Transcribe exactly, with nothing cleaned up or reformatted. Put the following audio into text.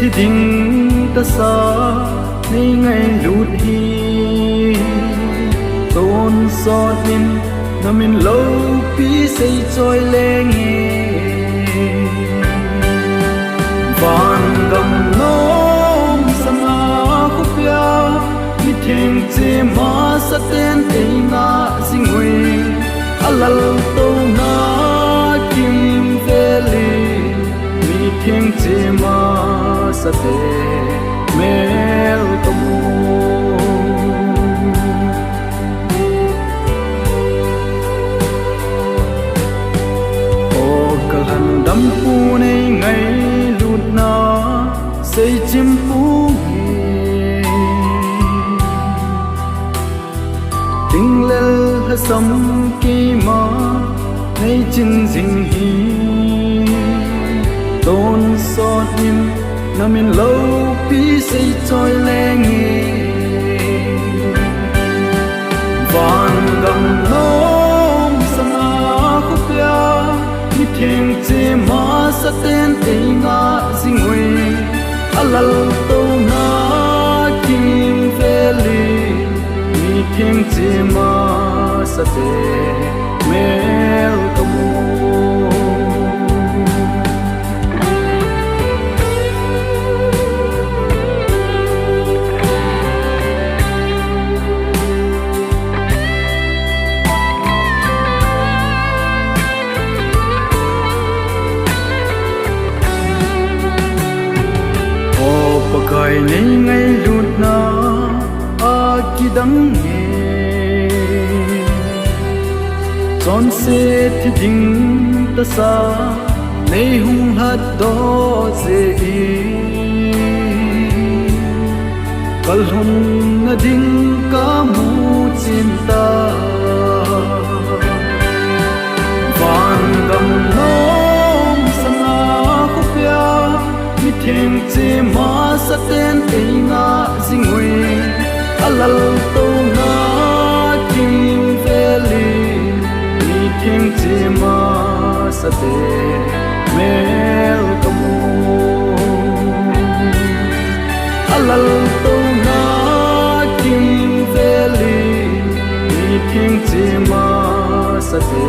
Ding tasa nei ngailut hi, tonsot in na min loupi seichoi lenge. Vangam nom sanga khopia, mitheng chema saten eina jing uve. Alaltouna kimvel in, mitheng chema sate mel kamu. O kalhan dampu nei ngailutna, seichimpu hi. Tinglel lhasam keima nei chin jing hi. Tonsot in na min loupi seichoi lenge. Vangam nom sanga khopia, mitheng chema saten eina jing uve. Alaltouna kimvel in, mitheng chema sate mel kamu. O Pakai, nei ngailutna akidang e. Chonset thi ding tasa nei hung lhatdoh jeh in, kalhunna ding kamu chin tai. Vangam nom sanga khopia, mitheng chema saten eina jing uve. Alaltouna kimvel in, mitheng chema sate mel kamu. Alaltouna kimvel in, mitheng chema sate